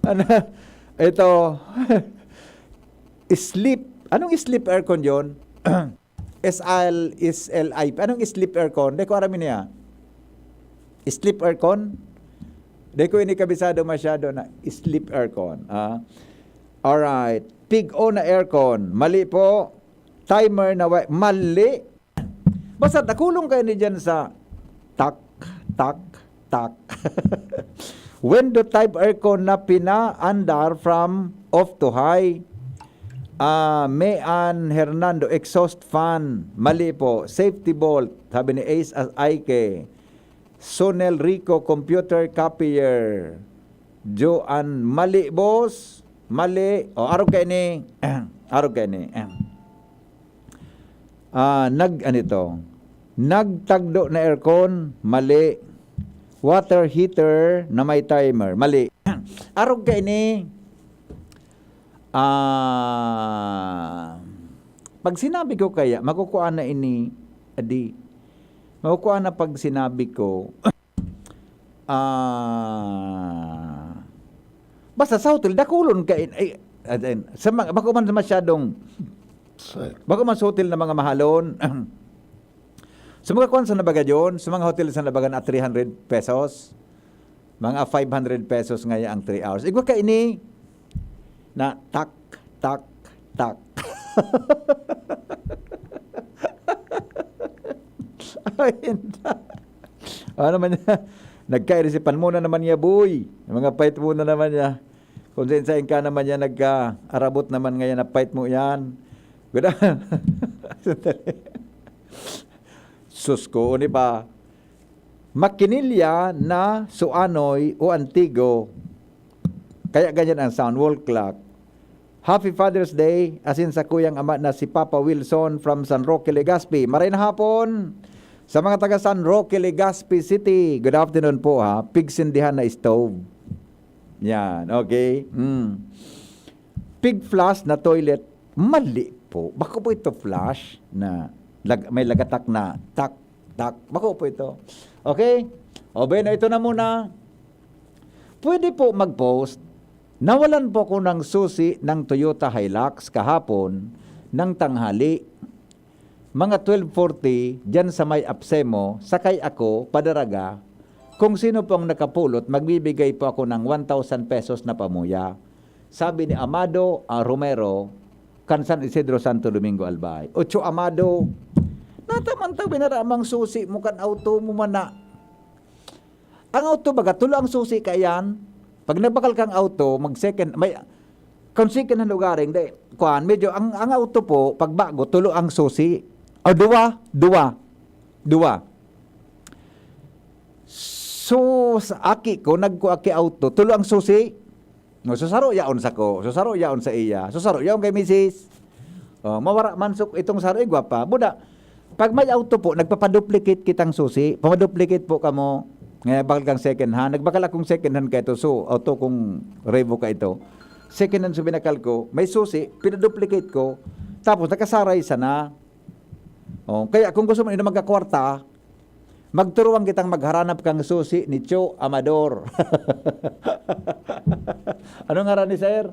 Ano? Ito. Sleep. Anong sleep aircon yon? S L, S L I P. Anong sleep aircon? Di ko aram niya. Sleep aircon? Di ko ini kabisado masyado na sleep aircon. Ah. Alright. Pig-o na aircon. Mali po. Timer na wi-, mali. Basta dakulon kaini dyan sa tak, tak, tak. Window type aircon na pinaandar from off to high. Ah, Mean Hernando, exhaust fan. Mali po. Safety bolt, sabi ni Ace Aike. Sonel Rico, computer copier. Joan, mali, boss. Mali. O, arog kaini. Arog kaini. Ah, nag-, ano ito? Nagtagdo na aircon, mali. Water heater na may timer, mali. Arog kaini. Ah, pag sinabi ko kaya, makukuha na ini, adi. Makukuha na pag sinabi ko, ah, basta sa hotel, dakulon ka in-, ay, as in, sa mga, bako man masyadong, bako man sa hotel na mga mahalon. Sa mga kwan sa nabaga yun, sa mga hotel sa nabaga na three hundred pesos, mga five hundred pesos ngaya ang three hours. Igwa ka ini na tak, tak, tak. Ay, hindi. Ano naman niya? Nagkairisipan mo na naman niya, boy. Yung mga pait mo na naman niya. Kung sain-sain ka naman niya, nagka-arabot naman ngayon na pait mo yan. Good. Sandali. Sus ko, uni pa. Makinilya na suanoy o antigo. Kaya ganyan ang sound, wall clock. Happy Father's Day, asin sa kuyang ama na si Papa Wilson from San Roque, Legazpi. Maray na hapon. Sa mga taga San Roque, Legazpi City, good afternoon po, ha. Pigsindihan na stove. Yan, okay. Mm. Pig flush na toilet, mali po. Bako po ito flush na lag-, may lagatak na tak, tak. Bako po ito. Okay? O, bueno, ito na muna. Pwede po mag-post. Nawalan po ako ng susi ng Toyota Hilux kahapon ng tanghali. Mga twelve forty, diyan sa may Apsemo, sakay ako, padaraga. Kung sino pong nakapulot, magbibigay po ako ng one thousand pesos na pamuya. Sabi ni Amado, ah, Romero, kan San Isidro, Santo Domingo, Albay. Ocho Amado, nataman ta binaramang susi mo kan auto mo mana. Ang auto baga, tulo ang susi kaiyan. Pag nagbakal kang auto, mag second, may, kung second hand lugaring, di, kuan, medyo, ang, ang auto po, pag bago, tulo ang susi. O, duwa, duwa, duwa. So, sa aki ko, nagkuha ki auto, tulo ang susi. No, so saro yaon sa ko, so saro yaon sa iya, so saro yaon kay misis. Oh, mawara man so itong saro, igwa pa. Buda, pag may auto po, nagpapaduplicate kitang susi. Pamaduplicate po kamo. Ngayon, bakal kang second hand. Nagbakal akong second hand ka ito. So, auto kong Revo ka ito. Second hand so binakal ko. May susi, pinaduplicate ko. Tapos, nakasaray sana. Oh, kaya kung gusto mo na magkakwarta, magturuan kitang magharanap kang susi ni Cho Amador. Ano ngaran ni Sir?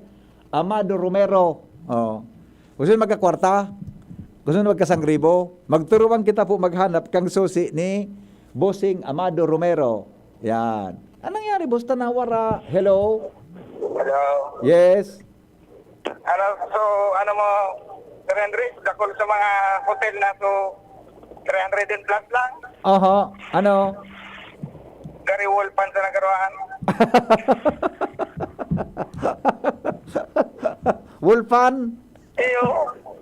Amado Romero. Oh. Gusto niyo magkakwarta? Gusto niyo magkasangribo? Magturuan kita po maghanap kang susi ni Bossing Amado Romero. Yan. Anong nangyari, boss? Nawara. Hello? Hello. Yes? Ano, so, ano mo, three hundred, dakul sa mga hotel na, so, three hundred and plus lang. Oho. Ano? Gary Wolfan sa nagaroan. Wolfan? Iyo.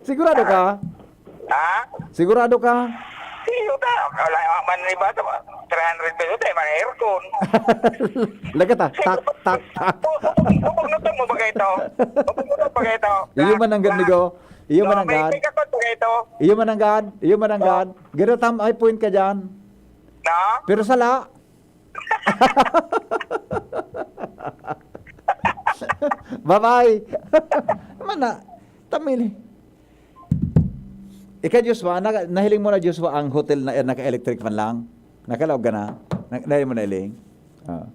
Sigurado ka? Ha? Sigurado ka? Iyo ta. Wala man iba to. Three hundred pesos tayo, mga aircon. Lagat ah. Tak, tak, tak. Pupugnutan mo ba kayo ito? Pupugnutan ba kayo ito? Iyo man ang gad, migo. Iyo man ang May gad. May kakot ba kayo ito? Iyo man ang gad. Iyo man ang gad. Gado tam, ay point ka dyan. No? Pero sala. Bye-bye. Mana, tamili. Ika, Joshua, na, nahiling mo na, Joshua, ang hotel na naka-electric fan lang? Nakalaog ka na? Na, nahiling mo na, Iling? Ah.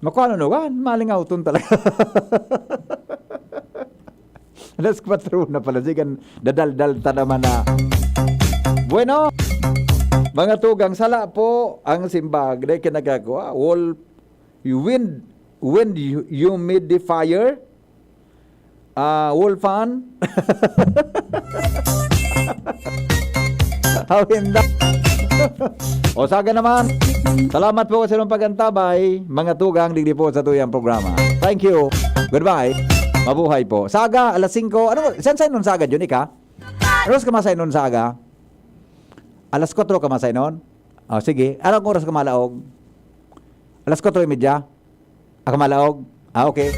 Makuha na naman, maling auton talaga. Alas kwatro na pala, sige, dadaldal ta naman na. Bueno, mga tugang, sala po ang simbag. Dahil kinagakuha, wall, wind, wind humidifier, ah, wall fan. Hawinda. O, saga naman. Salamat po kasi ng pag-antabay, mga tugang, digdi po sa tuyang programa. Thank you. Goodbye. Mabuhay po. Saga, alas singko. Ano, saan sa nun saga, Jun? Ika? Ano oras ka masainon saga? Alas kwatro ka masainon? O, sige. Anong oras ka malaog? Alas kwatro y media? Aka malaog? Ah, okay.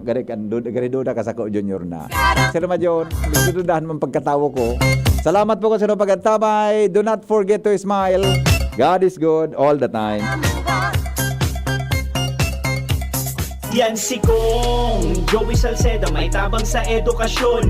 Gari, kan, du- gari duda ka sa ko, Junior na. Sir Majon, dudahan mong pagkatawo ko. Salamat po kasi ng pag-antabay. Do not forget to smile. God is good all the time. Yan si Kong Joey Salceda, may tabang sa edukasyon.